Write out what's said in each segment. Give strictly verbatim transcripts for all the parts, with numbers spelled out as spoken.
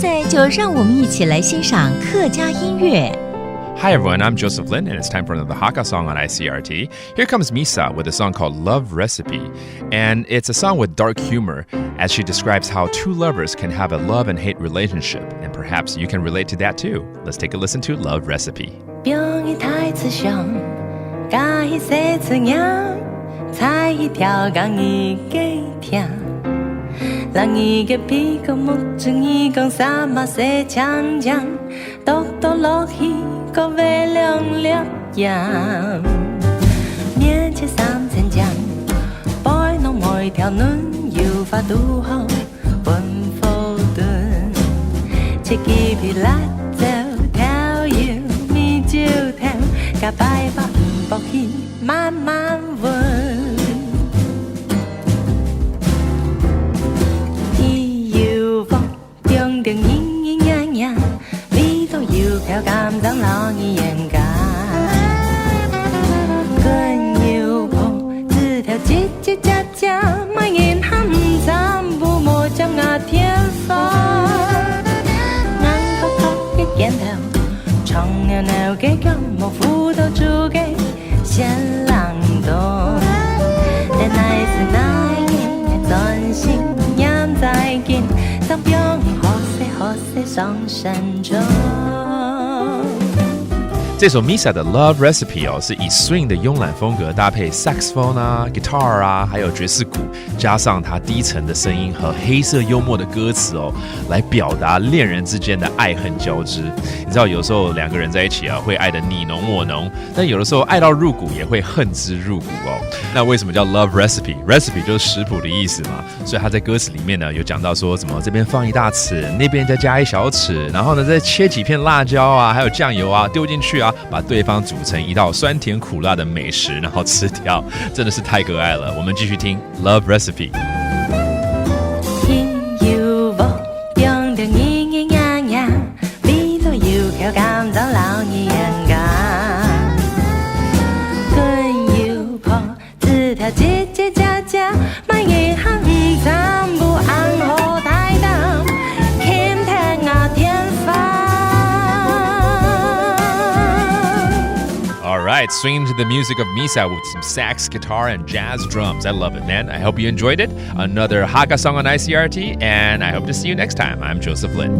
在就让我们一起来欣赏客家音乐。 Hi everyone, I'm Joseph Lin, and it's time for another Hakka song on I C R T. Here comes Misa with a song called Love Recipe. And it's a song with dark humor as she describes how two lovers can have a love and hate relationship, and perhaps you can relate to that too. Let's take a listen to Love Recipe. 放一台紙箱，加一些紙鷂，在一條江一个廳。讓一个屁股目珠耳公三毛細強強，剁剁落去，个會兩粒鹽。面前三層醬，背囊每條嫩，油花都好 分火燉。切幾片辣椒、豆油、米酒頭，加白花五寶去慢慢炆。一油鑊，中中軟軟軟，味道油條、柑仔摎你演講。滾油婆，指頭嘖嘖喳喳， 麼人喊毋知，毋好佔𠊎電話。硬殼殼个肩頭，長扭扭个腳，無扶到主个先冷凍。等哪時哪日專心念在經，上邊好勢好勢上山中。 这首 Misa 的 Love Recipe 哦，是以 swing 的慵懒风格搭配 saxophone 啊、guitar 啊，还有爵士鼓，加上它低沉的声音和黑色幽默的歌词哦，来表达恋人之间的爱恨交织。你知道，有时候两个人在一起啊，会爱得你侬我侬，但有的时候爱到入骨也会恨之入骨哦。那为什么叫 Love Recipe？Recipe 就是食谱的意思嘛。 所以他在歌词里面呢，有讲到说什么这边放一大匙，那边再加一小匙，然后呢，再切几片辣椒啊，还有酱油啊，丢进去啊，把对方煮成一道酸甜苦辣的美食，然后吃掉，真的是太可爱了。我们继续听 Love Recipe。 油鑊，中中軟軟軟軟，味道油條、柑仔摎你演講。滾油婆， 指頭嘖嘖喳喳，麼人喊毋知，毋好大膽，輕聽𠊎電話。 All right, swinging to the music of Misa with some sax, guitar, and jazz drums. I love it, man. I hope you enjoyed it. Another Hakka song on I C R T, and I hope to see you next time. I'm Joseph Lin.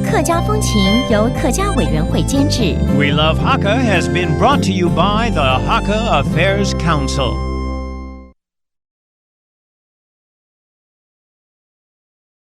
客家风情由客家委员会监制。 We Love Hakka has been brought to you by the Hakka Affairs Council.